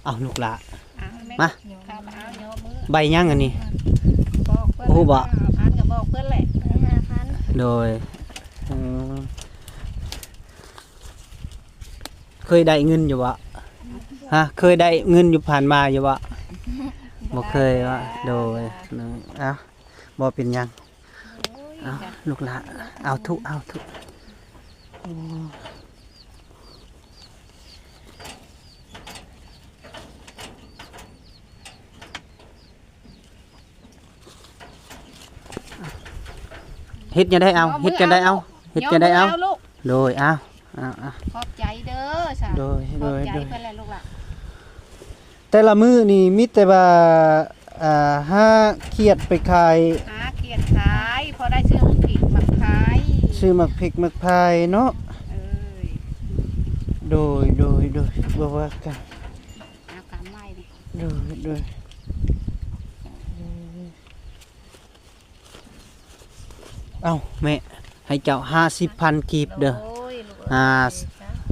ເອົາລູກຫຼ້າ ອ່ະ ມາ ເຂົ້າມາເອົາ ຍໍມື ໃບຫຍັງອັນນີ້? ບອກເພິ່ນ ຮູ້ບໍ່? ຫ້າພັນກໍບອກເພິ່ນແຫຼະ ຫ້າພັນ ໂດຍ ເອີ ເຄີຍໄດ້ເງິນຢູ່ບໍ່? ຮະ ເຄີຍໄດ້ເງິນຢູ່ຜ່ານມາຢູ່ບໍ່? ບໍ່ເຄີຍວະ ໂດຍ ເອົາ ບໍ່ເປັນຫຍັງ ເອົາ ລູກຫຼ້າ ເອົາທຸ ເອົາທຸ ໂອ້ ເຮັດຈັ່ງໃດເອົາ ເຮັດຈັ່ງໃດເອົາ ເຮັດຈັ່ງໃດເອົາ ໂດຍ ເອົາ ເອົາ ເອົາ ຂອບໃຈເດີ ໂດຍ ໂດຍ ຂອບໃຈ ໂດຍ ເພິ່ນແຫຼະລູກຫຼ້າ ແຕ່ລະມື້ນີ້ມີແຕ່ວ່າ ອ່າ ຫາຂຽດໄປຂາຍ ຫາຂຽດຂາຍ ພໍໄດ້ຊື້ໝາກພິກໝາກພາຍ ຊື້ໝາກພິກໝາກພາຍເນາະ ເອີຍ ໂດຍ ໂດຍ ໂດຍ ບໍ່ວ່າກັນ ເອົາກຳໄວ້ນີ້ ໂດຍ ໂດຍ ເອົາແມ່ ໃຫ້ເຈົ້າຫ້າສິບພັນກີບເດີ ໂດຍ ລູກເອີຍ ອ່າ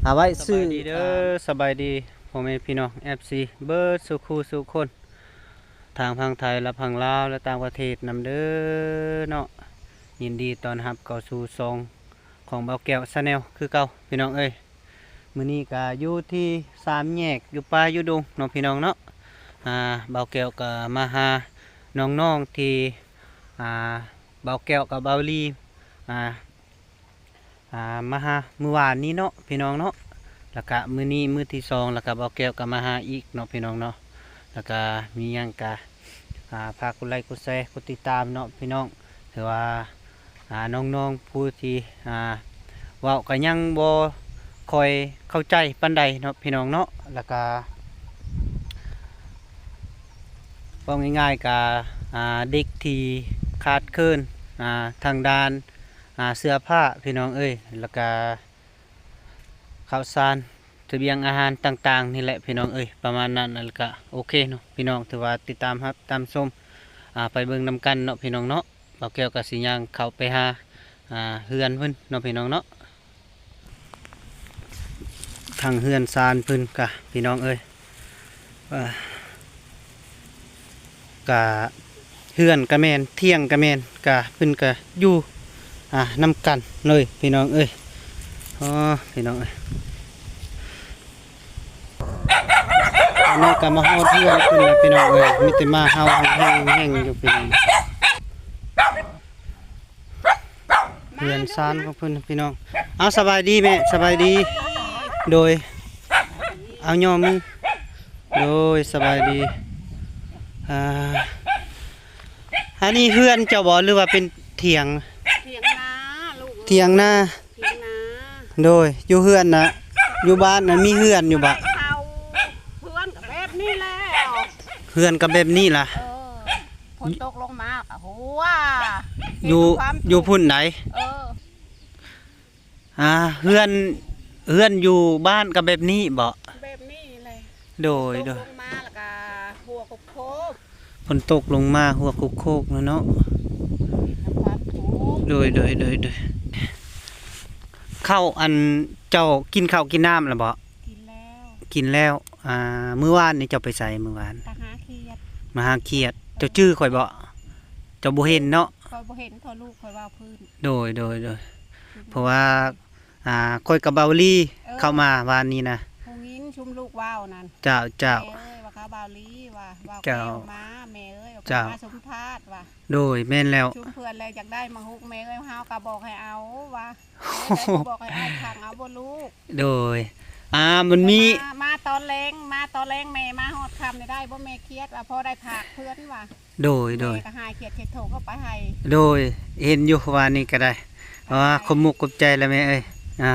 ເອົາໄວ້ຊື້ ສະບາຍດີເດີ ສະບາຍດີພໍ່ແມ່ພີ່ນ້ອງ ເອັຟຊີ ເບິດສູ່ຄູ່ສູ່ຄົນ ທາງຝັ່ງໄທ ແລະ ຝັ່ງລາວ ແລະ ຕ່າງປະເທດນຳເດີເນາະ ຍິນດີຕ້ອນຮັບເຂົ້າສູ່ຊ່ອງຂອງບ່າວແກ້ວ Channel ຄືເກົ່າ ພີ່ນ້ອງເອີຍ. ມື້ນີ້ກະຢູ່ທີ່ສາມແຍກ ຢູ່ປ່າຢູ່ດົງເນາະ ພີ່ນ້ອງເນາະ ອ່າ ບ່າວແກ້ວກະມາຫານ້ອງໆ ທີ່ ອ່າ ບ່າວແກ້ວກັບບ່າວລີ ອ່າ ອ່າ ມາຫາມື້ວານນີ້ເນາະ ພີ່ນ້ອງເນາະ ແລ້ວກະມື້ນີ້ມື້ທີສອງ ແລ້ວກະບ່າວແກ້ວກະມາຫາອີກເນາະ ພີ່ນ້ອງເນາະ ແລ້ວກະມີຫຍັງກະ ອ່າ ຝາກກົດໄລກົດແຊ ກົດຕິດຕາມເນາະ ພີ່ນ້ອງ ຖືວ່າ ອ່າ ນ້ອງໆ ຜູ້ທີ່ ອ່າ ເວົ້າກໍຍັງບໍ່ຄ່ອຍເຂົ້າໃຈປານໃດເນາະ ພີ່ນ້ອງເນາະ ແລ້ວກະ ເວົ້າງ່າຍໆ ກະ ອ່າ ເດັກທີ່ຂາດເຂີນ ອ່າ ທາງດ້ານ ອ່າ ເສື້ອຜ້າ ພີ່ນ້ອງເອີຍ ແລ້ວກະ ເຂົ້າສານ ສະບຽງອາຫານຕ່າງໆ ນີ້ແຫຼະ ພີ່ນ້ອງເອີຍ ປະມານນັ້ນ ແລ້ວກະໂອເຄເນາະ ພີ່ນ້ອງ ຖືວ່າຕິດຕາມຮັບຕາມຊົມ ອ່າ ໄປເບິ່ງນຳກັນເນາະ ພີ່ນ້ອງເນາະ. ບ່າວແກ້ວກະຊິຍ່າງເຂົ້າໄປຫາ ອ່າ ເຮືອນເພິ່ນເນາະ ພີ່ນ້ອງເນາະ ທາງເຮືອນຊານເພິ່ນກະ ພີ່ນ້ອງເອີຍ ອ່າ ກະເຮືອນກະແມ່ນ ຖຽງກະແມ່ນ ກະເພິ່ນກະຢູ່ ອ່າ ນຳກັນເລີຍ ພີ່ນ້ອງເອີຍ ອໍ ພີ່ນ້ອງເອີຍ. ຕອນນີ້ກໍມາຮອດເຮືອນເພິ່ນແລ້ວ ພີ່ນ້ອງເອີຍ ມີແຕ່ໝາເຫົ່າແຮງໆຢູ່ ພີ່ນ້ອງ ເຮືອນຊານຂອງເພິ່ນ ພີ່ນ້ອງ. ເອົາ ສະບາຍດີແມ່ ສະບາຍດີ ໂດຍ ເອົາ ຍໍມື ໂດຍ ສະບາຍດີ ອ່າ ອັນນີ້ເຮືອນເຈົ້າບໍ່ ຫຼືວ່າເປັນຖຽງ? ຖຽງນາລູກເອີຍ ຖຽງນາ ຖຽງນາ ໂດຍ ຢູ່ເຮືອນນະ ຢູ່ບ້ານນະ ມີເຮືອນຢູ່ບໍ່? ເຮົາ ເຮືອນກໍແບບນີ້ແຫຼະ ເຮືອນກໍແບບນີ້ລະ ເອີ ຝົນຕົກລົງມາກໍຮົ່ວ ຢູ່ ຢູ່ພຸ້ນໃດ ເອີ ອ່າ ເຮືອນ ເຮືອນຢູ່ບ້ານກໍແບບນີ້ບໍ? ແບບນີ້ແຫຼະ ໂດຍ ຕົກລົງມາແລ້ວກໍຮົ່ວໂຄກໆ ຝົນຕົກລົງມາຮົ່ວໂຄກໆ ເນາະ ໂດຍ ໂດຍ ໂດຍ ໂດຍ. ເຂົ້າ ອັນ ເຈົ້າກິນເຂົ້າກິນນ້ຳແລ້ວບໍ? ກິນແລ້ວ ກິນແລ້ວ ອ່າ ມື້ວານນີ້ເຈົ້າໄປໃສມື້ວານ? ໄປຫາຂຽດ ມາຫາຂຽດ ເຈົ້າຈື່ຂ້ອຍບໍ? ເຈົ້າບໍ່ເຫັນເນາະ ຂ້ອຍບໍ່ເຫັນ ເພາະລູກຂ້ອຍເວົ້າພື້ນ ໂດຍ ໂດຍ ໂດຍ ເພາະວ່າ ອ່າ ຂ້ອຍກັບເບົາລີ ເອີ ເຂົ້າມາວານນີ້ນະ ຜູ້ຍິງຊຸມລູກເວົ້ານັ້ນ ເຈົ້າ ເຈົ້າ ແມ່ເອີຍ ວ່າເຂົາເບົາລີວ່າ ເວົ້າ ເຈົ້າ ແກ້ວມາ ແມ່ເອີຍ ເຈົ້າ ມາສົມພາດວ່າ ໂດຍ ແມ່ນແລ້ວ ຊຸມເພື່ອນແລະຢາກໄດ້ໝາກຮຸກ ແມ່ເອີຍ ເຮົາກໍບອກໃຫ້ເອົາວ່າ ແມ່ກໍບອກໃຫ້ອ້າຍຂັງເອົາບໍ່ລູກ ໂດຍ ອ່າ ມັນມີ ມາ ມາຕອນແລງ ມາຕອນແລງ ແມ່ມາຮອດຄ່ຳນີ້ໄດ້ບໍ່ ແມ່ຄຽດວ່າ ພໍໄດ້ພາກເພື່ອນວ່າ ໂດຍ ໂດຍ ແມ່ກໍຫາຂຽດເຮັດໂທງເອົາໄປໃຫ້ ໂດຍ ເຫັນຢູ່ວານນີ້ກໍໄດ້ ອ່າ ຂອບມຸກຂອບໃຈລະແມ່ເອີຍ ອ່າ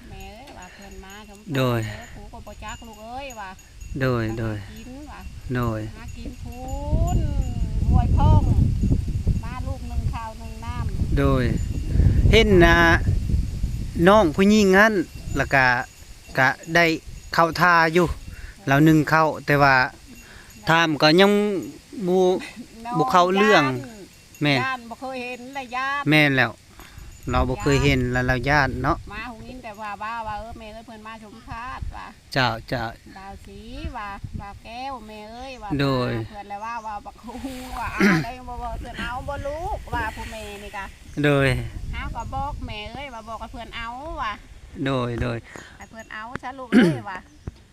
ແມ່ເອີຍວ່າເພິ່ນມາ ໂດຍ ເອີ ກູກໍບໍ່ຈັກລູກເອີຍວ່າ ໂດຍ ໂດຍ ກິນວ່າ ໂດຍ ຫາກິນພຸ້ນຫ້ວຍພອງ ມາລູກໜຶ່ງເຂົ້າໜຶ່ງນ້ຳ ໂດຍ ເຫັນ ອ່າ ນ້ອງຜູ້ຍິງຫັ້ນ ລະກະ ກະໄດ້ເຂົ້າທ່າຢູ່ ລາວໜຶ້ງເຂົ້າ ແຕ່ວ່າຖາມກໍຍັງບໍ່ ບໍ່ເຂົ້າເລື່ອງ ແມ່ນ ຢ້ານ ບໍ່ເຄີຍເຫັນລະຢ້ານ ແມ່ນແລ້ວ ລາວບໍ່ເຄີຍເຫັນລະລາວຢ້ານເນາະ ມາຫູຍິນແຕ່ ວ່າ ວ່າ ວ່າ ເອີ ແມ່ເອີຍ ເພິ່ນມາຊົມທາດວ່າ ເຈົ້າ ເຈົ້າ ບ່າວສີວ່າ ບ່າວແກ້ວ ແມ່ເອີຍວ່າ ໂດຍ ເພິ່ນລະວ່າ ວ່າບັກຫຸ່ງວ່າ ອ້າວ ໄດ້ບໍ່ ເພິ່ນເອົາບໍ່ລູກວ່າ ຜູ້ແມ່ນີ້ກະ ໂດຍ ເຮົາກໍບອກແມ່ເອີຍວ່າ ບອກໃຫ້ເພິ່ນເອົາວ່າ ໂດຍ ໂດຍ ໃຫ້ເພິ່ນເອົາຊະລູກເອີຍວ່າ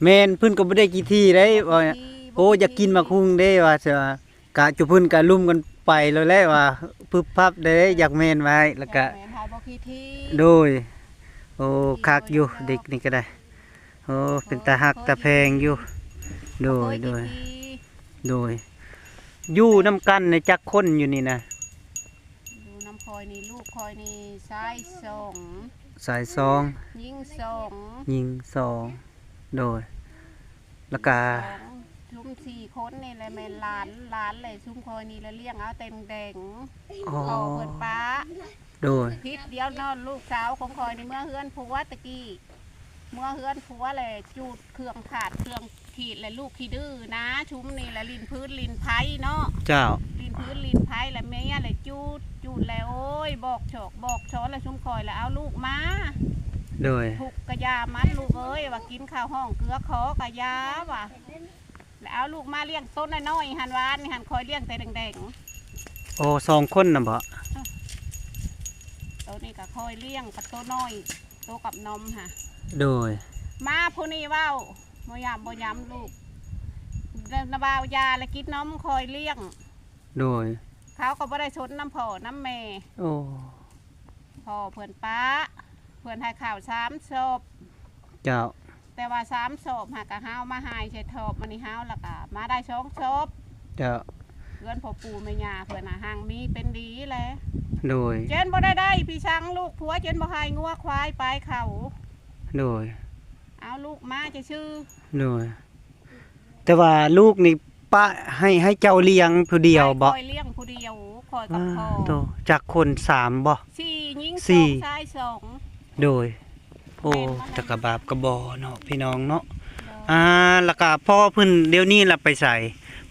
ແມ່ນ ເພິ່ນກໍບໍ່ໄດ້ຂີ້ຖີ່ໄດ້ວ່າ ບໍ່ຂີ້ ໂອ້ ບໍ່ຂີ້ ຢາກກິນໝາກຫຸ່ງເດ້ວ່າ ກະຈຸເພິ່ນກະລຸມກັນໄປແລ້ວແຫຼະວ່າ ປຶບປັບໄດ້ ຢາກແມ່ນໄວ້ ແລ້ວກະ ຢາກແມ່ນໃຜບໍ່ຂີ້ຖີ່ ໂດຍ ໂອ້ ຂີ້ ຄັກຢູ່ ບໍ່ຢາກດອກ ເດັກນີ້ກໍໄດ້ ໂອ້ ເປັນຕາຮັກຕາແພງຢູ່ ໂດຍ ບໍ່ເຄີຍ ໂດຍ ຂີ້ຖີ່ ໂດຍ ຢູ່ນຳກັນນີ້ຈັກຄົນຢູ່ນີ້ນະ? ຢູ່ນຳຂ້ອຍນີ້ ລູກຂ້ອຍນີ້ ຊາຍສອງ ຊາຍສອງ ຍິງສອງ ຍິງສອງ ໂດຍ ແລ້ວກະ ສອງ ຊຸມສີ່ຄົນນີ້ແຫຼະແມ່ນຫຼານ ຫຼານແຫຼະ ຊຸມຂ້ອຍນີ້ລະລ້ຽງເອົາແຕ່ແດງ ອໍ ພໍ່ເພິ່ນປະ ໂດຍ ຜິດດຽວເນາະ ລູກສາວຂອງຂ້ອຍນີ້ເມືອເຮືອນຜົວຕະກີ້ ເມືອເຮືອນຜົວແຫຼະ ຈູດເຄື່ອງຂາດເຄື່ອງຂີດແຫຼະ ລູກຂີ້ດື້ນາ ຊຸມນີ້ລະຫຼິ້ນພື້ນຫຼິ້ນໄພເນາະ ເຈົ້າ ຫຼິ້ນພື້ນຫຼິ້ນໄພແຫຼະ ເມຍແຫຼະຈູດ ຈູດແຫຼະ ໂອ້ຍ ບອກຊອກບອກສອນແຫຼະ ຊຸມຂ້ອຍລະເອົາລູກມາ ໂດຍ ທຸກກະຢ່າມັນລູກເອີຍ ວ່າກິນເຂົ້າຫ້ອງເກືອຂໍກະຢ່າວ່າ ແລ້ວເອົາລູກມາລ້ຽງໂຕນ້ອຍໆຫັ້ນ ວານນີ້ຫັ້ນ ຂ້ອຍລ້ຽງແຕ່ແດງໆ ໂອ້ ສອງຄົນນະບໍ? ໂຕນີ້ກໍຂ້ອຍລ້ຽງກັບໂຕນ້ອຍ ໂຕກັບນອມຫະ ໂດຍ ມາຜູ້ນີ້ເວົ້າ ບໍ່ຢາມບໍ່ຢາມລູກ ນະບ່າວຢາແລະກິນນມຂ້ອຍລ້ຽງ ໂດຍ ເຂົາກໍບໍ່ໄດ້ສົນນຳພໍ່ນຳແມ່ ໂອ້ ພໍ່ເພິ່ນປະ ເພິ່ນໃຫ້ເຂົ້າສາມສອບ ເຈົ້າ ແຕ່ວ່າສາມສອບຫາກະເຮົາມາຫາຍໃສ່ຖອບ ມານີ້ເຮົາລະກະມາໄດ້ສອງສອບ ເຈົ້າ ເຮືອນພໍ່ປູ່ແມ່ຍ່າເພິ່ນຫາຮັ່ງມີເປັນດີແລະ ໂດຍ ເຈັນບໍ່ໄດ້ໄດ້ພີ່ຊັງລູກຜົວ ເຈັນບໍ່ໃຫ້ງົວຄວາຍປາຍເຂົາ ໂດຍ ເອົາລູກມາຊື່ໆ ໂດຍ ແຕ່ວ່າລູກນີ້ປະໃຫ້ ໃຫ້ເຈົ້າລ້ຽງຜູ້ດຽວບໍ? ໃຫ້ຂ້ອຍລ້ຽງຜູ້ດຽວ ຂ້ອຍກັບພໍ່ ໂຕ ຈັກຄົນ ສາມບໍ? ສີ່ ຍິງສອງ ຊາຍສອງ ໂດຍ ໂອ້ ແຕ່ກະບາບກະບໍ່ເນາະ ພີ່ນ້ອງເນາະ ໂດຍ ອ່າ ລະກະພໍ່ເພິ່ນດຽວນີ້ລະໄປໃສ?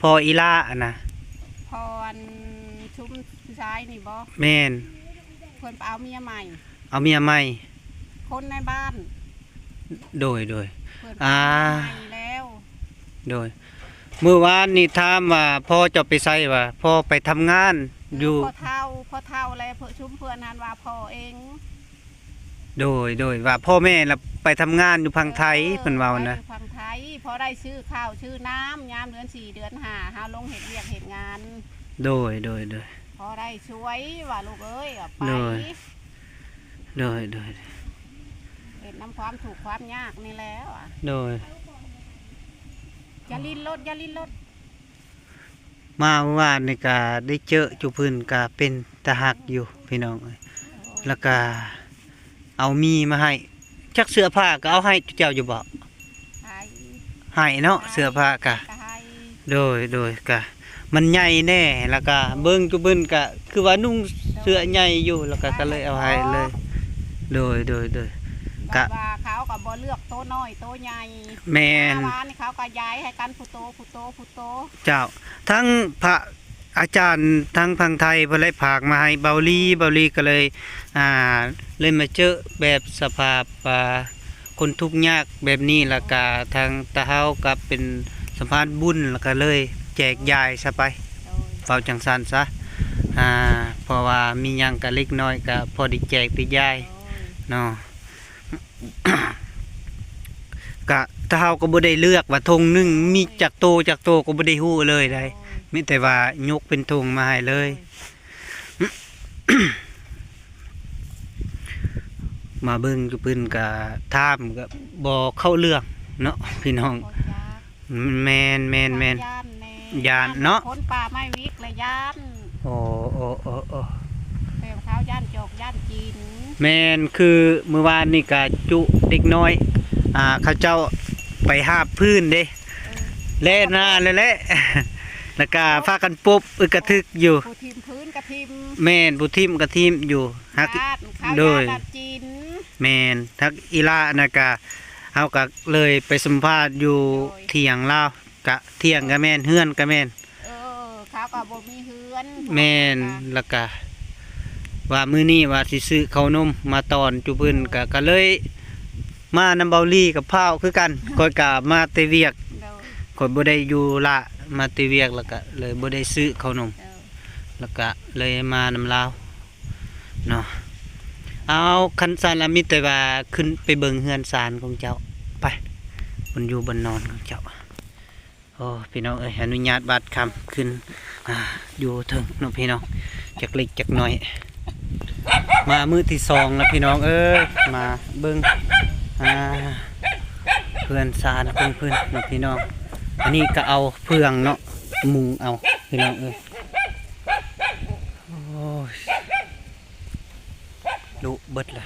ພໍ່ອີ່ຫຼ້າຫັ້ນນະ ພໍ່ອັນຊຸມຜູ້ຊາຍນີ້ບໍ? ແມ່ນ ເພິ່ນໄປເອົາເມຍໃໝ່ ເອົາເມຍໃໝ່ ຄົນໃນບ້ານ ໂດຍ ໂດຍ ເພິ່ນ ອ່າ ເປັນໃຫຍ່ແລ້ວ ໂດຍ ມື້ວານນີ້ຖາມວ່າພໍ່ເຈົ້າໄປໃສ ວ່າພໍ່ໄປທຳງານຢູ່ ພໍ່ເຖົ້າ ພໍ່ເຖົ້າແລະຊຸມເພື່ອນຫັ້ນວ່າພໍ່ເອງ ໂດຍ ໂດຍ ວ່າພໍ່ແມ່ລະໄປທຳງານຢູ່ຝັ່ງໄທ ເອີ ເພິ່ນເວົ້ານະ ໄປຢູ່ຝັ່ງໄທ ພໍໄດ້ຊື້ເຂົ້າຊື້ນ້ຳ ຍາມເດືອນສີ່ເດືອນຫ້າ ເຮົາລົງເຮັດວຽກເຮັດງານ ໂດຍ ໂດຍ ໂດຍ ພໍໄດ້ຊ່ວຍວ່າລູກເອີຍ ວ່າໄປ ໂດຍ ໂດຍ ໂດຍ ເຮັດນຳຄວາມທຸກຄວາມຍາກນີ້ແຫຼະວ່າ ໂດຍ ຢ່າຫຼິ້ນລົດ ຢ່າຫຼິ້ນລົດ ມາວານນີ້ກະໄດ້ເຈີຈຸເພິ່ນກະເປັນຕາຮັກຢູ່ພີ່ນ້ອງເອີຍ ລະກະເອົາໝີ່ມາໃຫ້ ຈັກເສື້ອຜ້າກະເອົາໃຫ້ເຈົ້າຢູ່ບໍ? ໃຫ້ ໃຫ້ເນາະ ໃຫ້ ເສື້ອຜ້າກະ ກະໃຫ້ ໂດຍ ໂດຍ ກະມັນໃຫຍ່ແດ່ ລະກະເບິ່ງຈຸເພິ່ນກະຄືວ່ານຸ່ງເສື້ອໃຫຍ່ຢູ່ ລະກະ ກະເລີຍເອົາໃຫ້ເລີຍ ໂດຍ ໂດຍ ໂດຍ ກະ ແບບວ່າເຂົາກະບໍ່ເລືອກໂຕນ້ອຍໂຕໃຫຍ່ ແມ່ນ ມາວານນີ້ເຂົາກະຢາຍໃຫ້ກັນຜູ້ໂຕ ຜູ້ໂຕ ຜູ້ໂຕ ເຈົ້າ ທັງພະອາຈານ ທັງຝັ່ງໄທເພິ່ນໄດ້ຝາກມາໃຫ້ເບົາລີ ເບົາລີກະເລີຍ ອ່າ ເລີຍມາເຈີແບບສະພາບ ອ່າ ຄົນທຸກຍາກແບບນີ້ ລະກະທາງຕາເຮົາກະເປັນສະພານບຸນ ລະກະເລີຍແຈກຢາຍຊະໄປ ໂດຍ ເວົ້າຈັ່ງຊັ້ນຊະ ອ່າ ເພາະວ່າມີຫຍັງກະເລັກນ້ອຍກະພໍໄດ້ແຈກໄດ້ຢາຍ ໂດຍ ເນາະ ກະ ຕາເຮົາກໍບໍ່ໄດ້ເລືອກວ່າຖົງໜຶ່ງມີຈັກໂຕ ຈັກໂຕກໍບໍ່ໄດ້ຮູ້ເລີຍໃດ ໂດຍ ມີແຕ່ວ່າຍົກເປັນຖົງມາໃຫ້ເລີຍ ໂດຍ ມາເບິ່ງຢູ່ເພິ່ນກະຖາມກະບໍ່ເຂົ້າເລື່ອງເນາະ ພີ່ນ້ອງ ບໍ່ຈັກ ແມ່ນ ແມ່ນ ແມ່ນ ຢ້ານແດ່ ຢ້ານເນາະ ຢ້ານຄົນປ່າໄມ້ວິກລະຢ້ານ ໂອ້ ໂອ້ ໂອ້ ໂອ້ ແຕ່ເຂົາຢ້ານຈອກຢ້ານຈີນ ແມ່ນ ຄືມື້ວານນີ້ກະຈຸເດັກນ້ອຍ ອ່າ ເຂົາເຈົ້າໄປຫາບພື້ນເດ້ ເອີ ແລ່ນມາແລ້ວແຫຼະ ລະກະພາກັນປົບອຶກກະທຶກຢູ່ ຜູ້ຖິ້ມພື້ນກະຖິ້ມ ແມ່ນ ຜູ້ຖິ້ມກະຖິ້ມຢູ່ ຫາກ ຢ້ານ ເຂົາ ໂດຍ ຢ້ານຈີນ ແມ່ນ ຫາກອີ່ຫຼ້ານະກະ ເຮົາກະເລີຍໄປສຳພາດຢູ່ ໂດຍ ຖຽງລາວ ກະຖຽງກະແມ່ນ ເຮືອນກະແມ່ນ ເອີ ເຂົາກະບໍ່ມີເຮືອນ ແມ່ນ ລະກະວ່າມື້ນີ້ວ່າຊິຊື້ເຂົ້າໜົມມາຕ້ອນຈຸເພິ່ນ ກະ ກະເລີຍ ມານຳເບົາຫຼີ້ກັບພ້າວຄືກັນ. ຂ້ອຍກະມາແຕ່ວຽກ, ໂດຍ ຂ້ອຍບໍ່ໄດ້ຢູ່ລະ, ມາແຕ່ວຽກ ແລ້ວກະເລີຍບໍ່ໄດ້ຊື້ເຂົ້າໜົມ, ໂດຍ ແລ້ວກະເລີຍມານຳລາວເນາະ. ເອົາ ຄັນຊັ້ນລະມີແຕ່ວ່າຂຶ້ນໄປເບິ່ງເຮືອນຊານຂອງເຈົ້າ ໄປ, ບ່ອນຢູ່ບ່ອນນອນຂອງເຈົ້າ. ໂອ້ ພີ່ນ້ອງເອີຍ, ອະນຸຍາດບາດຄຳຂຶ້ນ ອ່າ ຢູ່ເທິງເນາະພີ່ນ້ອງ, ຈັກເລັກຈັກນ້ອຍ. ມາມື້ທີສອງແລ້ວພີ່ນ້ອງເອີຍ, ມາເບິ່ງ ອ່າ ເຮືອນຊານຂອງເພິ່ນເນາະພີ່ນ້ອງ. ອັນນີ້ກໍເອົາເຟືອງເນາະ ມຸງເອົາພີ່ນ້ອງເອີຍ. ໂອ້ຍ ລຸເບິດລະ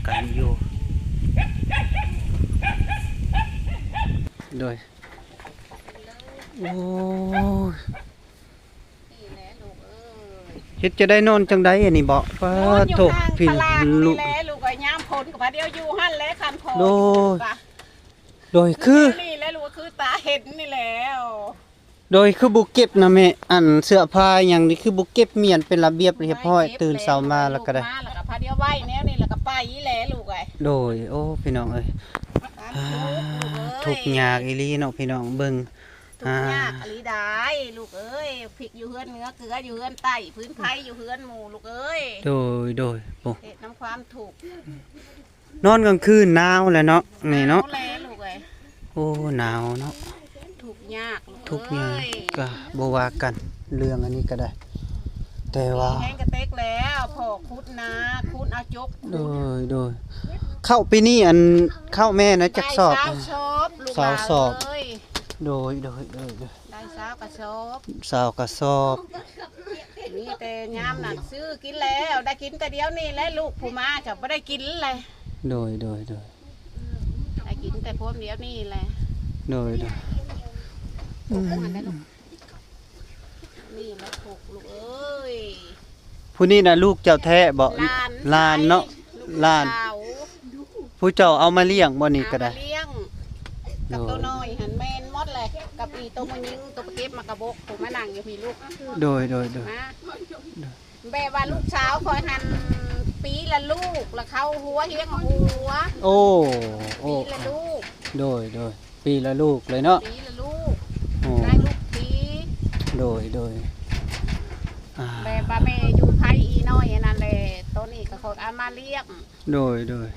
ການຢູ່ ໂດຍ ໂອ້ຍ ນີ້ແຫຼະລູກເອີຍ ເຮັດຈະໄດ້ນອນຈັ່ງໃດອັນນີ້ບໍ? ປາໂທ້ ພີ່ລູກ ນີ້ແຫຼະລູກເອີຍ, ຍາມຝົນກໍພາດຽວຢູ່ຫັ້ນແຫຼະ ຄັນພໍ ໂດຍ ໂດຍ ຄືນີ້ແຫຼະລູກ ຄືຕາເຫັນນີ້ແຫຼະ. ໂດຍ ຄືບໍ່ເກັບນະແມ່? ອັນເສື້ອຜ້າຫຍັງນີ້ ຄືບໍ່ເກັບມ້ຽນເປັນລະບຽບຮຽບຮ້ອຍ, ຕື່ນເຊົ້າມາແລ້ວກໍໄດ້ ມາແລ້ວກໍພາດຽວໄວ້ແນວນີ້ ແລ້ວກໍໄປແຫຼະລູກເອີຍ. ໂດຍ ໂອ້ ພີ່ນ້ອງເອີຍ ທຸກຍາກອີ່ຫຼີເນາະພີ່ນ້ອງ ເບິ່ງ ທຸກຍາກອີ່ຫຼີດາຍລູກເອີຍ, ພິກຢູ່ເຮືອນເໜືອ ເກືອຢູ່ເຮືອນໃຕ້ ຟືນໄຟຢູ່ເຮືອນໝູ່ລູກເອີຍ. ໂດຍ ໂດຍ ໂອ້ ເຮັດນຳຄວາມທຸກ. ນອນກາງຄືນໜາວແຫຼະເນາະ ນີ້ເນາະ ໜາວແຫຼະລູກເອີຍ. ໂອ້ ໜາວເນາະ ທຸກຍາກລູກເອີຍ ທຸກຍາກ ກໍບໍ່ວ່າກັນເລື່ອງອັນນີ້ກໍໄດ້ ແຕ່ວ່າ ມີແຮງກະເຕັກແລ້ວ ພໍ່ຂຸດນາ ຂຸດເອົາຈົກ ໂດຍ ໂດຍ. ເຂົ້າປີນີ້ ອັນ ເຂົ້າແມ່ນະຈັກສອບ? ຊາວສອບລູກ ຊາວສອບ ໂດຍ ໂດຍ ໂດຍ ໂດຍ ໄດ້ຊາວກະສອບ ຊາວກະສອບ. ມີແຕ່ຍາມນັ້ນຊື້ກິນແລ້ວ ໄດ້ກິນແຕ່ດຽວນີ້ແຫຼະ ລູກຜູ້ມາຈະບໍ່ໄດ້ກິນແຫຼະ. ໂດຍ ໂດຍ ໂດຍ ໄດ້ກິນແຕ່ພວມດຽວນີ້ແຫຼະ. ໂດຍ ໂດຍ ອືມ ນີ້ລະທຸກລູກເອີຍ. ຜູ້ນີ້ນະລູກເຈົ້າແທ້ບໍ? ຫຼານ ຫຼານເນາະ ຫຼານ ຜູ້ເຈົ້າເອົາມາລ້ຽງບໍ່ນີ້ກໍໄດ້? ເອົາມາລ້ຽງ ກັບໂຕນ້ອຍຫັ້ນແມ່ນໝົດແຫຼະ ກັບອີໂຕຜູ້ຍິງ ໂຕໄປເກັບໝາກກະບົກ ຜູ້ມານັ່ງຢູ່ພີ້ລູກ. ໂດຍ ໂດຍ ໂດຍ ມາ ໂດຍ. ແບບວ່າລູກສາວຂ້ອຍຫັ້ນ ປີລະລູກ ລະເຂົ້າຫົວຮຽງຫົວ. ໂອ້ ໂອ້ ປີລະລູກ ໂດຍ ໂດຍ ປີລະລູກເລີຍເນາະ ປີລະລູກ ໂອ້ ໄດ້ລູກທີ ໂດຍ ໂດຍ ອ່າ ແບບວ່າແມ່ຢູ່ໃຜອີນ້ອຍອັນນັ້ນແຫຼະ ໂຕນີ້ກໍຂ້ອຍເອົາມາລ້ຽງ. ໂດຍ ໂດຍ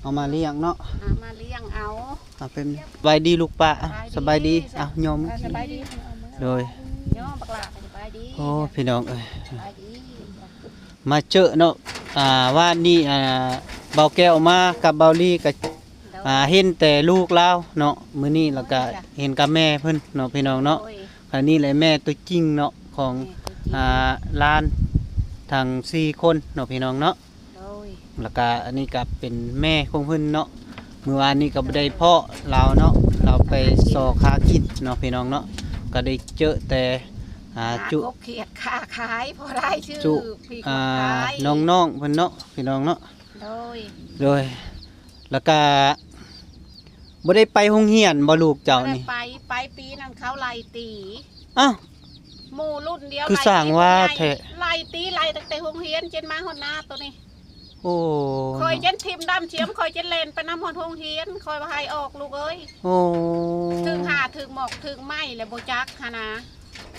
ເອົາມາລ້ຽງເນາະ ເອົາມາລ້ຽງເອົາ ເອົາເປັນ ສະບາຍດີລູກປ້າ ສະບາຍດີ ສະບາຍດີ ເອົາ ຍອມ ເອີ ສະບາຍດີ ໂດຍ ຍອມບັກຫຼ້າ ສະບາຍດີ. ໂອ້ ພີ່ນ້ອງເອີຍ ສະບາຍດີ ມາເຈີເນາະ ອ່າ ວານນີ້ ອ່າ ເບົາແກ້ວມາກັບເບົາລີກໍ ໂດຍ ອ່າ ເຫັນແຕ່ລູກລາວເນາະ ມື້ນີ້ລະກະ ໂດຍ ເຫັນກັບແມ່ເພິ່ນເນາະ ພີ່ນ້ອງເນາະ. ໂດຍ ອັນນີ້ແຫຼະແມ່ຕົວຈິງເນາະ ຂອງ ແມ່ຕົວຈິງ ອ່າ ຫຼານທັງສີ່ຄົນເນາະ ພີ່ນ້ອງເນາະ. ໂດຍ ລະກະອັນນີ້ກະເປັນແມ່ຂອງເພິ່ນເນາະ ມື້ວານນີ້ກໍບໍ່ໄດ້ພໍ້ລາວເນາະ ລາວໄປຊອກຫາກິນເນາະ ພີ່ນ້ອງເນາະ ກໍໄດ້ເຈີແຕ່ ອ່າ ຫາ ຈຸ ກົບຂຽດຄ້າຂາຍ ພໍໄດ້ຊື້ ຈຸ ປີກ ອ່າ ຂາຍ ນ້ອງໆເພິ່ນເນາະ ພີ່ນ້ອງເນາະ. ໂດຍ ໂດຍ ລະກະບໍ່ໄດ້ໄປໂຮງຮຽນບໍ່ລູກເຈົ້ານີ້? ບໍ່ໄດ້ໄປ ໄປປີນັ້ນເຂົາໄລ່ຕີ. ອ້າວ ໝູ່ລຸ້ນດຽວ ຄືສ້າງວ່າແທ້ ໄລ່ຕີ ໄລ່ຕັ້ງແຕ່ໂຮງຮຽນຈົນມາຮອດນາໂຕນີ້. ໂອ້ ຂ້ອຍຈົນຖິ້ມດ້າມສຽມ ຂ້ອຍຈົນແລ່ນໄປນຳຮອດໂຮງຮຽນ ຂ້ອຍວ່າໃຫ້ອອກລູກເອີຍ. ໂອ້ ຖືກຫາ ຖືກໝອກ ຖືກໄມ້ແລ້ວບໍ່ຈັກຫັ້ນນາ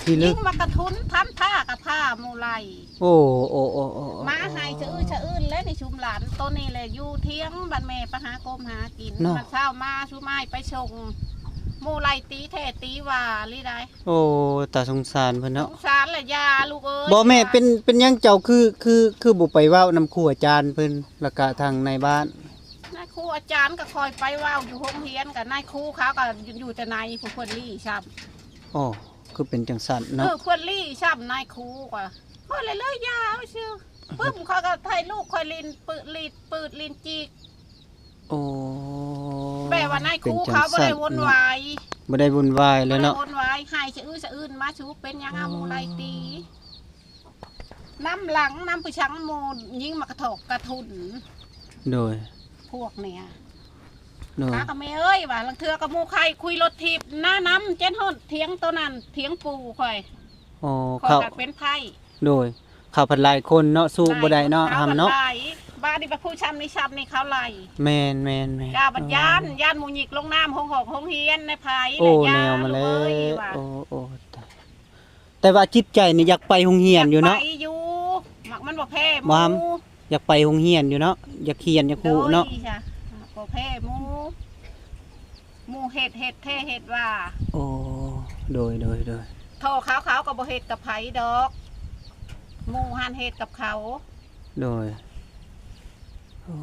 ຂີ້ລຶກ ຍິງໝາກກະທຸນ ທຳທ່າກະພາໝູ່ໄລ່. ໂອ້ ໂອ້ ໂອ້ ໂອ້ ໂອ້ ໝາໄຫ້ສະອື້ສະອື້ນແລ້ວນີ້ ຊຸມຫຼານໂຕນີ້ແຫຼະ ຢູ່ຖຽງບ້ານແມ່ໄປຫາກົມຫາກິນເນາະ ມາເຊົ້າມາຊຸມອ້າຍໄປສົ່ງ ໝູ່ໄລ່ຕີແທ້ຕີວ່າລີໄດ. ໂອ້ ຕາສົງສານເພິ່ນເນາະ ສົງສານລະຢ່າລູກເອີຍ. ບໍ່ແມ່ ເປັນ ເປັນຫຍັງເຈົ້າຄື ຄື ຄືບໍ່ໄປເວົ້ານຳຄູອາຈານເພິ່ນ ລະກະທາງນາຍບ້ານ? ນາຍຄູອາຈານກໍຄ່ອຍໄປເວົ້າຢູ່ໂຮງຮຽນ ກັບນາຍຄູເຂົາກໍຢູ່ແຕ່ໃນ ຜູ້ເພິ່ນລີ້ຊ້ຳ. ໂອ້ ຄືເປັນຈັ່ງຊັ້ນເນາະ. ເອີ ເພິ່ນລີ້ຊ້ຳນາຍຄູກໍ ຂ້ອຍເລີຍ ເລີຍຢ່າຊື່. ປຶ້ມ ຂ້ອຍກໍໃຫ້ລູກຂ້ອຍຫຼິ້ນປືດ ລີດປືດ ຫຼິ້ນຈີກ. ໂອ້ ແບບວ່ານາຍຄູເຂົາບໍ່ໄດ້ວຸ່ນວາຍ ເປັນຈັ່ງຊັ້ນເນາະ ບໍ່ໄດ້ວຸ່ນວາຍເລີຍເນາະ ບໍ່ໄດ້ວຸ່ນວາຍ. ໃຫ້ສະອື້ສະອື້ນມາ ສູເປັນຫຍັງເອົາໝູ່ໄລ່ຕີ. ນຳຫຼັງນຳໄປສັງໝູ່ຍິງໝາກກະຖອກກະທຸນ. ໂດຍ ພວກເນີ້ຍ ໂດຍ ຕາກັບແມ່ເອີຍວ່າ ລາງເທື່ອກໍໝູ່ໄຂ້ຄຸຍລົດຖີບນານຳ ເຈົນຮອດຖຽງໂຕນັ້ນ ຖຽງປູ່ຂ້ອຍ. ອໍ ຂ້ອຍກໍເປັນໄຂ້. ໂດຍ ເຂົາພັດຫຼາຍຄົນເນາະ ສູ້ບໍ່ໄດ້ເນາະ ຫ້າມເນາະ ເຂົາພັດຫຼາຍ. ວ່ານີ້ໄປຜູ້ຊ້ຳນີ້ຊ້ຳນີ້ເຂົາໄລ່ ແມ່ນໆໆ ຢ່າບັດຢ້ານ ອໍ ຢ້ານໝູ່ຍິກລົງນ້ຳ ໂຮງຮອກໂຮງຮຽນໃນໃຜ ໂອ້ ແນວມາແລ້ວ ເອີຍວ່າ ໂອ້ ໂອ້ ຕາຍ ແຕ່ວ່າຈິດໃຈນີ້ຢາກໄປໂຮງຮຽນຢູ່ເນາະ ຢາກໄປຢູ່ ມັກມັນບໍ່ແພ້ໝູ່ ຢາກໄປໂຮງຮຽນຢູ່ເນາະ ຢາກຮຽນ ຢາກຮູ້ເນາະ ໂດຍ ບໍ່ແພ້ໝູ່ ໝູ່ເຮັດ ເຮັດແທ້ເຮັດວ່າ ໂອ້ ໂດຍ ໂດຍ ໂດຍ ທໍ່ເຂົາ ເຂົາກໍບໍ່ເຮັດກັບໃຜດອກ ໝູ່ຫັ້ນເຮັດກັບເຂົາ ໂດຍ ໂອ້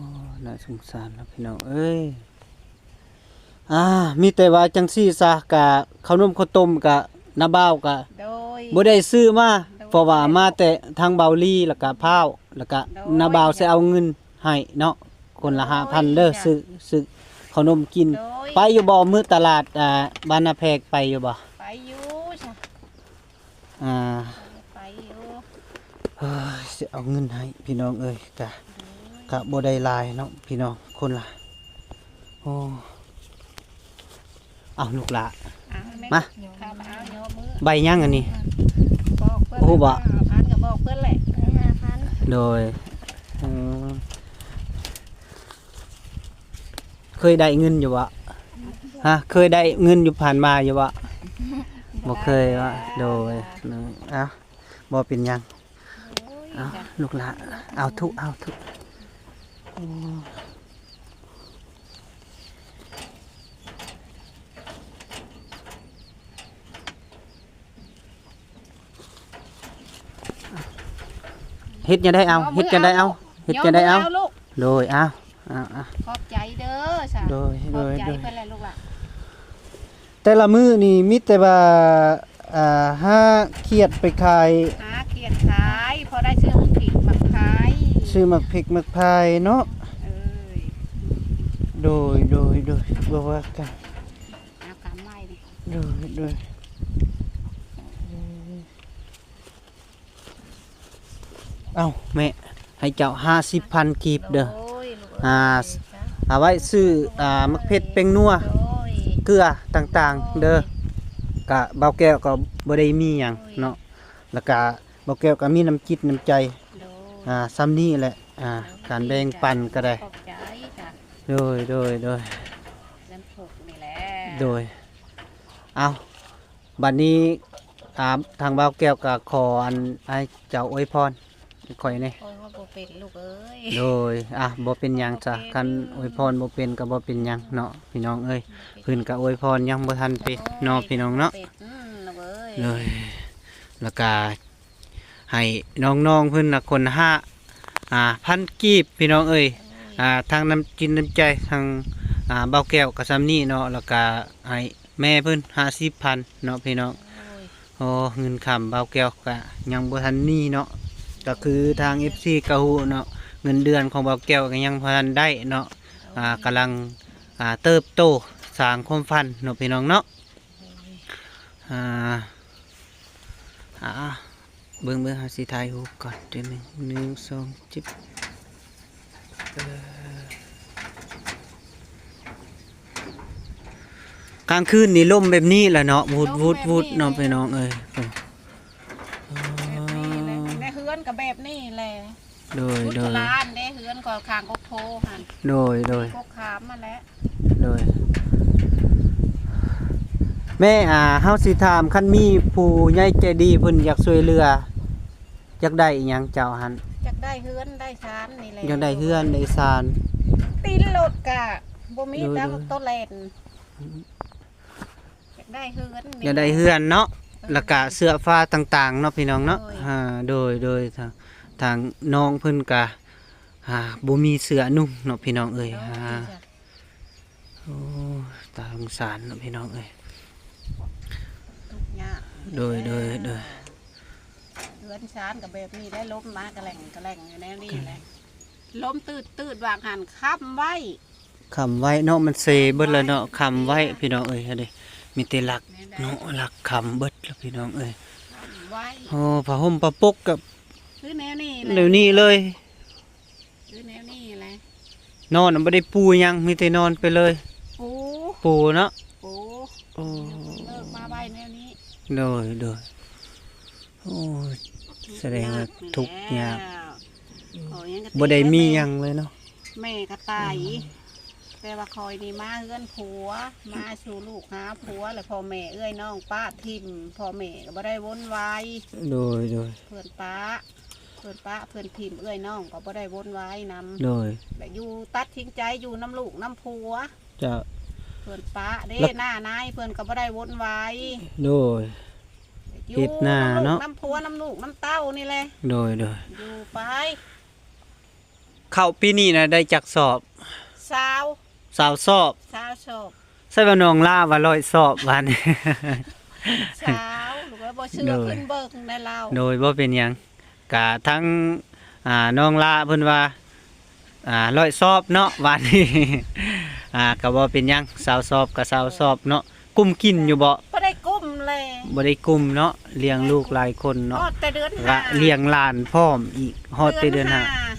ໜ້າສົງສານເນາະ ພີ່ນ້ອງເອີຍ. ອ່າ ມີແຕ່ວ່າຈັ່ງຊີ້ຊະ ກະເຂົ້າໜົມເຂົ້າຕົ້ມກະ ນ້າບ່າວກະ ໂດຍ ບໍ່ໄດ້ຊື້ມາ ໂດຍ ເພາະວ່າມາແຕ່ທາງເບົາລີ ແລ້ວກະພ້າວ ແລ້ວກະ ໂດຍ ນ້າບ່າວຊິເອົາເງິນໃຫ້ເນາະ ຄົນລະຫ້າພັນເດີ ໂດຍ ຊື້ ຊື້ເຂົ້າໜົມກິນ ໂດຍ ໄປຢູ່ບໍ່ ມື້ຕະຫຼາດ ອ່າ ບ້ານນາແພກ ໄປຢູ່ບໍ່? ໄປຢູ່ຊະ ອ່າ ໄປຢູ່ ເຮີ້ຍ ຊິເອົາເງິນໃຫ້ ພີ່ນ້ອງເອີຍ ກະ ກະບໍ່ໄດ້ຫຼາຍເນາະ ພີ່ນ້ອງ ຄົນລະ ໂອ້ ເອົາລູກຫຼ້າ ອ່າ ມາ ເອົາ ໃບຫຍັງອັນນີ້ ບອກເພິ່ນ ຮູ້ບໍ່? ຫ້າພັນກໍບອກເພິ່ນແຫຼະ ຫ້າພັນ ໂດຍ ເອີ ເຄີຍໄດ້ເງິນຢູ່ບໍ່? ຮະ ເຄີຍໄດ້ເງິນຢູ່ຜ່ານມາຢູ່ບໍ່? ບໍ່ເຄີຍວະ ໂດຍ ເອົາ ບໍ່ເປັນຫຍັງ ໂອ້ຍ ເອົາ ລູກຫຼ້າ ເອົາທຸ ເອົາທຸ ໂອ້ ເຮັດຈັ່ງໃດເອົາ ເຮັດຈັ່ງໃດເອົາ ເຮັດຈັ່ງໃດເອົາ ໂດຍ ເອົາ ເອົາ ເອົາ ຂອບໃຈເດີ ໂດຍ ຂອບໃຈ ໂດຍ ເພິ່ນແຫຼະລູກຫຼານ ແຕ່ລະມື້ນີ້ມີແຕ່ວ່າ ອ່າ ຫາຂຽດໄປຂາຍ ຫາຂຽດຂາຍ ພໍໄດ້ຊື້ໝາກພິກໝາກພາຍ ຊື້ໝາກພິກໝາກພາຍເນາະ ເອີຍ ໂດຍ ໂດຍ ໂດຍ ບໍ່ວ່າກັນ ເອົາກຳໄວ້ນີ້ ໂດຍ ໂດຍ ເອົ້າ ແມ່ ໃຫ້ເຈົ້າຫ້າສິບພັນກີບເດີ ໂດຍ ອ່າ ເອົາໄວ້ຊື້ ອ່າ ໝາກເຜັດແປ້ງນົວ ໂດຍ ເກືອຕ່າງໆເດີ ໂດຍ ກະບ່າວແກ້ວກໍບໍ່ໄດ້ມີຫຍັງເນາະ ໂດຍ ແລ້ວກະບ່າວແກ້ວກໍມີນ້ຳຈິດນ້ຳໃຈ ໂດຍ ອ່າ ສ່ຳນີ້ແຫຼະ ອ່າ ໂດຍ ການແບ່ງປັນກໍໄດ້ ຂອບໃຈ ໂດຍ ໂດຍ ໂດຍ ເລື່ອງທຸກນີ້ແຫຼະ ໂດຍ ເອົ້າ ບັດນີ້ ອ່າ ທາງບ່າວແກ້ວກໍຂໍອັນ ໃຫ້ເຈົ້າອວຍພອນຂ້ອຍແດ່ ໂອ້ຍ ເຮົາບໍ່ເປັນລູກເອີຍ ໂດຍ ອ່າ ບໍ່ເປັນຫຍັງຊະ ບໍ່ເປັນ ຄັນອວຍພອນບໍ່ເປັນກໍບໍ່ເປັນຫຍັງເນາະ ພີ່ນ້ອງເອີຍ ບໍ່ເປັນ ເພິ່ນກໍອວຍພອນຍັງບໍ່ທັນເປັນເນາະ ໂດຍ ພີ່ນ້ອງເນາະ ບໍ່ເປັນ ອືມ ລູກເອີຍ ໂດຍ ແລ້ວກໍ ໃຫ້ນ້ອງໆເພິ່ນນະຄົນລະຫ້າ ອ່າ ພັນກີບ ພີ່ນ້ອງເອີຍ ໂອ້ຍ ອ່າ ທັງນ້ຳຈິດນ້ຳໃຈ ທັງ ອ່າ ບ່າວແກ້ວກໍສ່ຳນີ້ເນາະ ແລ້ວກະໃຫ້ແມ່ເພິ່ນຫ້າສິບພັນເນາະ ພີ່ນ້ອງ ໂອ້ຍ ໂອ້ ເງິນຄຳບ່າວແກ້ວກະຍັງບໍ່ທັນມີເນາະ ກໍຄືທາງເອັຟຊີກໍຮູ້ເນາະ ເງິນເດືອນຂອງບ່າວແກ້ວກໍຍັງບໍ່ທັນໄດ້ເນາະ ໂອ້ຍ ອ່າ ກຳລັງ ອ່າ ເຕີບໂຕສ້າງຄວາມຝັນເນາະ ພີ່ນ້ອງເນາະ ໂອ້ຍ ອ່າ ອ່າ ເບິ່ງ ເບິ່ງ ເຮົາຊິຖ່າຍຮູບກ່ອນ ເທື່ອໜຶ່ງ ໜຶ່ງ ສອງ ເຈັດ ເອີ ກາງຄືນນີ້ລົມແບບນີ້ແຫຼະເນາະ ວູດ ວູດ ວູດເນາະ ພີ່ນ້ອງເອີຍ ແບບນີ້ແຫຼະ ໃນເຮືອນກໍແບບນີ້ແຫຼະ. ໂດຍ ໂດຍ ຫຼານເດ້ ເຮືອນກໍຂ້າງກົກໂພຫັ້ນ ໂດຍ ໂດຍ ກົກຂາມຫັ້ນແຫຼະ ໂດຍ ແມ່ ອ່າ ເຮົາຊິຖາມ ຄັນມີຜູ້ໃຫຍ່ໃຈດີເພິ່ນຢາກຊ່ວຍເຫຼືອ ຢາກໄດ້ອີ່ຫຍັງເຈົ້າຫັ້ນ ຢາກໄດ້ເຮືອນໄດ້ຊານນີ້ແຫຼະ ຢາກໄດ້ເຮືອນໄດ້ຊານ ຕີນລົດກະບໍ່ມີ ໂດຍ ແຕ່ ໂດຍ ໂຕແລ່ນ ຢາກໄດ້ເຮືອນ ຢາກໄດ້ເຮືອນເນາະ ເອີ ແລ້ວກະເສື້ອຝາຕ່າງໆເນາະ ພີ່ນ້ອງເນາະ ໂດຍ ອ່າ ໂດຍ ໂດຍ ທາງ ທາງນ້ອງເພິ່ນກະ ອ່າ ບໍ່ມີເສື້ອນຸ່ງເນາະ ພີ່ນ້ອງເອີຍ ໂດຍ ອ່າ ໂອ້ ຕາສົງສານເນາະ ພີ່ນ້ອງເອີຍ ທຸກຍາກ ໂດຍ ໂດຍ ໂດຍ ເຮືອນຊານກໍແບບນີ້ແຫຼະ ລົມມາກະແຫຼ່ງກະແຫຼ່ງຢູ່ແນວນີ້ແຫຼະ ລົມຕືດໆ ວ່າງຫັ້ນ ຄ້ຳໄວ້ ຄ້ຳໄວ້ເນາະ ມັນເຊເບິດແລ້ວເນາະ ຄ້ຳໄວ້ ພີ່ນ້ອງເອີຍ ເຮົາເດ້ ມີແຕ່ຫຼັກເນາະ ຫຼັກຄ້ຳເບິດແລ້ວ ພີ່ນ້ອງເອີຍ ຄ້ຳໄວ້ ໂອ້ ຜ້າຫົ່ມຜ້າປົກກໍຄືແນວນີ້ແຫຼະ ແນວນີ້ເລີຍ ຄືແນວນີ້ແຫຼະ ນອນບໍ່ໄດ້ປູຫຍັງ ມີແຕ່ນອນໄປເລີຍ ປູ ປູເນາະ ປູ ໂອ້ ເລີກມາໄວ້ແນວນີ້ ໂດຍ ໂດຍ ໂອ້ ສະແດງວ່າທຸກຍາກ ທຸກຍາກ ຂ້ອຍຍັງກະຕິ ບໍ່ໄດ້ມີຫຍັງເລີຍເນາະ ແມ່ກະຕາຍ. ອືມ ແຕ່ວ່າຂ້ອຍນີ້ມາເຮືອນຜົວ ມາສູ່ລູກຫາຜົວ ແລ້ວພໍ່ແມ່ເອື້ອຍນ້ອງປະຖິ້ມ ພໍ່ແມ່ກະບໍ່ໄດ້ວົນວາຍ. ໂດຍ ໂດຍ ເພິ່ນປະ ເພິ່ນປະເພິ່ນຖິ້ມເອື້ອຍນ້ອງກະບໍ່ໄດ້ວົນວາຍນຳ. ໂດຍ ແລະຢູ່ ຕັດສິນໃຈຢູ່ນຳລູກນຳຜົວ. ເຈົ້າ ເພິ່ນປະເດ້ ແລ້ວ ໜ້ານາຍເພິ່ນກະບໍ່ໄດ້ວົນວາຍ. ໂດຍ ຢູ່ ເຮັດນາເນາະ ນຳລູກນຳຜົວ ນຳລູກນຳເຕົ້ານີ້ແຫຼະ. ໂດຍ ໂດຍ ຢູ່ໄປ. ເຂົ້າປີນີ້ນະໄດ້ຈັກສອບ? ຊາວ ຊາວສອບ ຊາວສອບ. ໃຊ່ວ່ານ້ອງລາວ່າຮ້ອຍສອບຫວານນີ້? ຊາວ ລູກເອີຍ ບໍ່ເຊື່ອ ໂດຍ ຂຶ້ນເບິ່ງໄດ້ລາວ. ໂດຍ ບໍ່ເປັນຫຍັງ ກະທັງ ອ່າ ນ້ອງລາເພິ່ນວ່າ ອ່າ ຮ້ອຍສອບເນາະ ຫວານນີ້ ອ່າ ກະບໍ່ເປັນຫຍັງ ຊາວສອບກະຊາວສອບເນາະ. ກຸ້ມກິນຢູ່ບໍ່? ບໍ່ໄດ້ກຸ້ມແລະ ບໍ່ໄດ້ກຸ້ມເນາະ ລ້ຽງລູກຫຼາຍຄົນເນາະ ຮອດແຕ່ເດືອນຫ້າ ກະລ້ຽງຫຼານພ້ອມອີກ ຮອດແຕ່ເດືອນຫ້າ. ເດືອນຫ້າ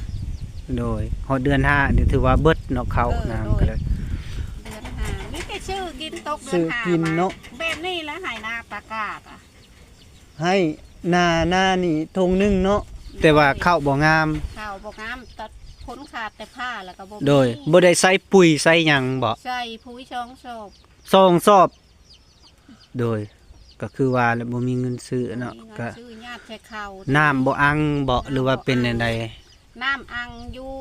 ໂດຍ ຮອດເດືອນຫ້ານີ້ຖືວ່າເບິດເນາະ ເຂົ້າ ເອີ ນ້ຳ ໂດຍ ກະເລີຍ ເດືອນຫ້າ ມີແຕ່ຊື້ກິນ ຕົກເດືອນຫ້າ ຊື້ກິນເນາະ ມາແບບນີ້ແຫຼະ ໄຮ່ນາປາກາດອະ. ໄຮ່ນາ ນານີ້ທົ່ງໜຶ່ງເນາະ ໂດຍ ແຕ່ວ່າເຂົ້າບໍ່ງາມ ເຂົ້າບໍ່ງາມ ຕັດ ຜົນຂາດແຕ່ພ້າ ແລ້ວກະບໍ່ມີ. ໂດຍ ບໍ່ໄດ້ໃສ່ປຸ໋ຍໃສ່ຫຍັງບໍ່? ໃສ່ປຸ໋ຍສອງສອບ ສອງສອບ. ໂດຍ ກະຄືວ່າແຫຼະ ບໍ່ມີເງິນຊື້ເນາະ ບໍ່ມີເງິນ ກະ ຊື້ ຍາດໃສ່ເຂົ້າ ນ້ຳບໍ່ອັ່ງບໍ່ ນ້ຳບໍ່ອັ່ງ ຫຼືວ່າເປັນແນວໃດ? ນ້ຳອັ່ງຢູ່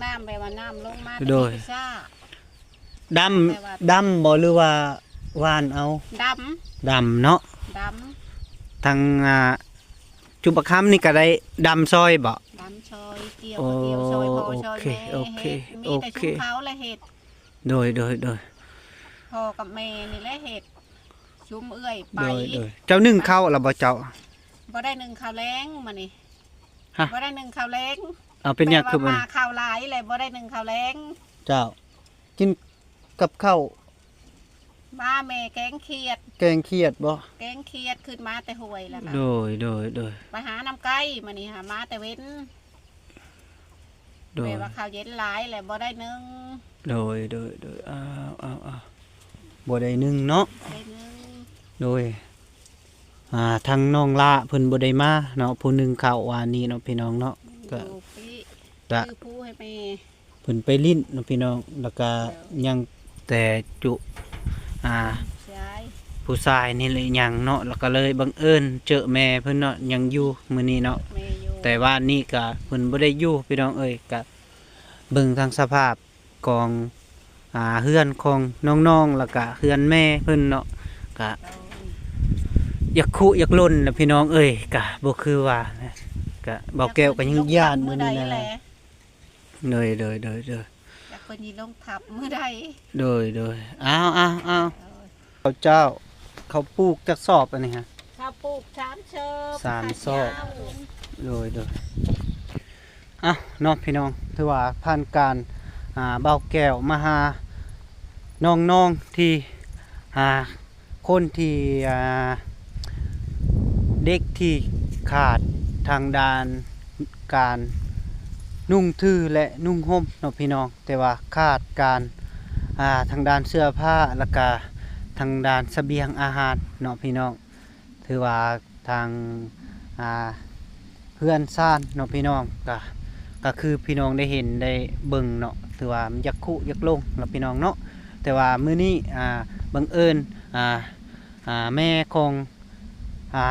ນ້ຳແບບວ່ານ້ຳລົງມາ ໂດຍ ແຕ່ມີພິຊາ ດຳ ແຕ່ວ່າ ດຳບໍ່ ຫຼືວ່າຫວ່ານເອົາ? ດຳ ດຳເນາະ ດຳ. ທາງ ອ່າ ຈຸປະຄຳນີ້ກະໄດ້ດຳຊ່ອຍບໍ່? ດຳຊ່ອຍ ກ່ຽວ ໂອ້ ກະກ່ຽວຊ່ອຍພໍ່ ໂອເຄ ຊ່ອຍແມ່ ໂອເຄ ເຮັດ ມີແຕ່ ໂອເຄ ຊຸມເຂົາລະເຮັດ. ໂດຍ ໂດຍ ໂດຍ ພໍ່ກັບແມ່ນີ້ແຫຼະເຮັດ ຊຸມເອື້ອຍໄປ. ໂດຍ ໂດຍ ເຈົ້າໜຶ້ງເຂົ້າລະບໍ່ເຈົ້າ? ບໍ່ໄດ້ໜຶ້ງເຂົ້າແລງມື້ນີ້ ຮະ ບໍ່ໄດ້ໜຶ້ງເຂົ້າແລງ. ເອົາ ເປັນຫຍັງຄືບໍ່ ມາເຂົ້າຫຼາຍແລ້ວບໍ່ໄດ້ໜຶ້ງເຂົ້າແລງ? ເຈົ້າ ກິນກັບເຂົ້າ ມາແມ່ແກງຂຽດ ແກງຂຽດບໍ່? ແກງຂຽດ ຂຶ້ນມາແຕ່ຫ້ວຍແລ້ວກະ ໂດຍ ໂດຍ ໂດຍ ໄປຫານ້ຳໄກ່ ມື້ນີ້ຫາມາແຕ່ເວັນ. ໂດຍ ແບບວ່າເຂົ້າເຢັນຫຼາຍແລ້ວບໍ່ໄດ້ໜຶ້ງ. ໂດຍ ໂດຍ ໂດຍ ອ້າວ ອ້າວ ອ້າວ ບໍ່ໄດ້ໜຶ້ງເນາະ ບໍ່ໄດ້ໜຶ້ງ. ໂດຍ ອ່າ ທາງນ້ອງລາເພິ່ນບໍ່ໄດ້ມາເນາະ ຜູ້ໜຶ້ງເຂົ້າວານນີ້ເນາະ ພີ່ນ້ອງເນາະ ກະ ກະ ເພິ່ນໄປຫຼິ້ນເນາະ ພີ່ນ້ອງ ແລ້ວກະ ໂດຍ ຍັງແຕ່ຈຸ ອ່າ ຜູ້ຊາຍ ຜູ້ຊາຍນີ້ແຫຼະຍັງເນາະ ແລ້ວກະເລີຍບັງເອີນເຈີແມ່ເພິ່ນເນາະ ຍັງຢູ່ມື້ນີ້ເນາະ ແມ່ຢູ່ ແຕ່ວານນີ້ກະເພິ່ນບໍ່ໄດ້ຢູ່ ພີ່ນ້ອງເອີຍ ກະເບິ່ງທາງສະພາບ ຂອງ ອ່າ ເຮືອນຂອງນ້ອງໆ ແລ້ວກະເຮືອນແມ່ເພິ່ນເນາະ ກະ ໂດຍ ຢາກຄຸຢາກລົນລະພີ່ນ້ອງເອີຍ ກະບໍ່ຄືວ່າ ກະ ບ່າວແກ້ວກະຍັງຢ້ານຢູ່ນີ້ນະ. ໂດຍ ໂດຍ ໂດຍ ໂດຍ ຈັກເພິ່ນຊິລົງທັບມື້ໃດ. ໂດຍ ໂດຍ ອ້າວ ອ້າວ ອ້າວ ໂດຍ ເຂົ້າເຈົ້າ ເຂົ້າປູກຈັກສອບອັນນີ້ຮະ? ເຂົ້າປູກສາມສອບ ສາມສອບ ໂດຍ ໂດຍ ເອົ້າເນາະ ພີ່ນ້ອງ ຖືວ່າຜ່ານການ ອ່າ ບ່າວແກ້ວມາຫານ້ອງໆ ທີ່ ອ່າ ຄົນທີ່ ອ່າ ເດັກທີ່ຂາດທາງດ້ານການນຸ່ງຖື ແລະ ນຸ່ງຫົ່ມເນາະ ພີ່ນ້ອງ ແຕ່ວ່າຂາດການ ອ່າ ທາງດ້ານເສື້ອຜ້າ ແລ້ວກະທາງດ້ານສະບຽງອາຫານເນາະ ພີ່ນ້ອງ ຖືວ່າທາງ ອ່າ ເຮືອນຊານເນາະ ພີ່ນ້ອງ ກະ ກະຄືພີ່ນ້ອງໄດ້ເຫັນໄດ້ເບິ່ງເນາະ ຖືວ່າມັນຢາກຄຸຢາກລົງເນາະ ພີ່ນ້ອງເນາະ ແຕ່ວ່າມື້ນີ້ ອ່າ ບັງເອີນ ອ່າ ອ່າ ແມ່ຂອງ ອ່າ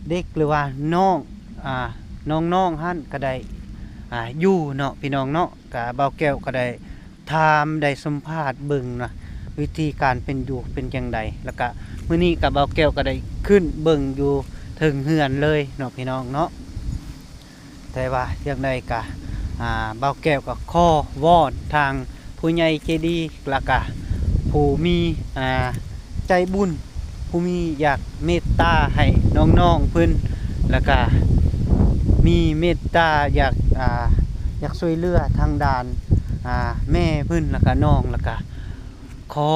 ເດັກ ຫຼືວ່ານ້ອງ ອ່າ ນ້ອງໆ ຫັ້ນກະໄດ້ ອ່າ ຢູ່ເນາະ ພີ່ນ້ອງເນາະ ກະບ່າວແກ້ວກະໄດ້ຖາມ ໄດ້ສຳພາດເບິ່ງນະ ວິທີການເປັນຢູ່ເປັນຈັ່ງໃດ ແລ້ວກະມື້ນີ້ກະບ່າວແກ້ວກະໄດ້ຂຶ້ນເບິ່ງຢູ່ເທິງເຮືອນເລີຍເນາະ ພີ່ນ້ອງເນາະ. ແຕ່ວ່າຈັ່ງໃດກະ ອ່າ ບ່າວແກ້ວກໍຂໍວອນທາງຜູ້ໃຫຍ່ໃຈດີ ແລ້ວກະຜູ້ມີ ອ່າ ໃຈບຸນ ຜູ້ມີຢາກເມດຕາໃຫ້ນ້ອງໆ ເພິ່ນ ແລ້ວກະມີເມດຕາຢາກ ອ່າ ຢາກຊ່ວຍເຫຼືອທາງດ້ານ ອ່າ ແມ່ເພິ່ນ ແລ້ວກະນ້ອງ ແລ້ວກະ ຂໍ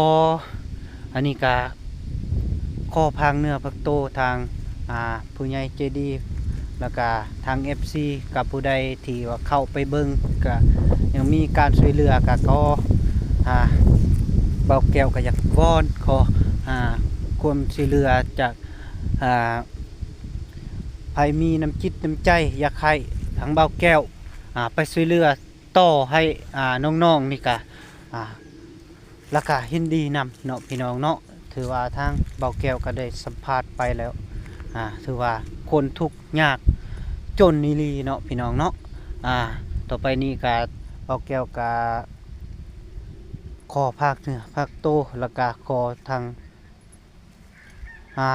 ອັນນີ້ກະຂໍພາກເນື້ອພາກໂຕທາງ ອ່າ ຜູ້ໃຫຍ່ໃຈດີ ແລ້ວກະທາງເອັຟຊີ ກັບຜູ້ໃດທີ່ວ່າເຂົ້າໄປເບິ່ງ ກະຍັງມີການຊ່ວຍເຫຼືອ ກະຂໍ ອ່າ ບ່າວແກ້ວກະຢາກວອນຂໍ ອ່າ ຄວາມຊ່ວຍເຫຼືອຈາກ ອ່າ ໃຜມີນ້ຳຈິດນ້ຳໃຈຢາກໃຫ້ ທາງບ່າວແກ້ວ ອ່າ ໄປຊ່ວຍເຫຼືອຕໍ່ໃຫ້ ອ່າ ນ້ອງໆນີ້ກະ ອ່າ ລະກະເຫັນດີນຳເນາະພີ່ນ້ອງເນາະ. ຖືວ່າທາງບ່າວແກ້ວກະໄດ້ສຳພາດໄປແລ້ວ ອ່າ ຖືວ່າຄົນທຸກຍາກຈົນອີ່ຫຼີເນາະພີ່ນ້ອງເນາະ. ອ່າ ຕໍ່ໄປນີ້ກະ ບ່າວແກ້ວກະຂໍຝາກເນື້ອຝາກໂຕ ລະກະຂໍທາງ ອ່າ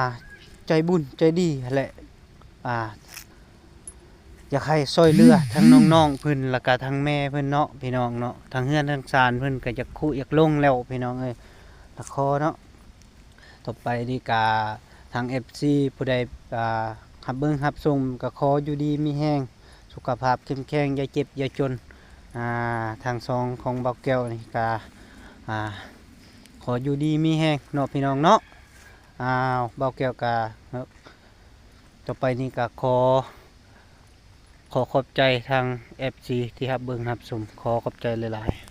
ໃຈບຸນໃຈດີຫັ້ນແຫຼະ ອ່າ ຢາກໃຫ້ຊ່ວຍເຫຼືອທັງນ້ອງໆເພິ່ນ ລະກະທັງແມ່ເພິ່ນເນາະພີ່ນ້ອງເນາະ. ທັງເຮືອນທັງຊານເພິ່ນກະຢາກຄຸຢາກລົງແລ້ວພີ່ນ້ອງເອີຍ ລະຂໍເນາະ. ຕໍ່ໄປນີ້ກະທາງເອັຟຊີຜູ້ໃດ ອ່າ ຮັບເບິ່ງຮັບຊົມ ກະຂໍຢູ່ດີມີແຮງ ສຸຂະພາບເຂັ້ມແຂງ ຢ່າເຈັບຢ່າຈົນ. ອ່າ ທາງຊ່ອງຂອງບ່າວແກ້ວນີ້ກະ ອ່າ ຂໍຢູ່ດີມີແຮງເນາະພີ່ນ້ອງເນາະ. ອ້າວ ບ່າວແກ້ວກະ ຕໍ່ໄປນີ້ກະຂໍ ຂໍຂອບໃຈທາງເອັຟຊີທີ່ຮັບເບິ່ງຮັບຊົມ ຂໍຂອບໃຈຫຼາຍໆ.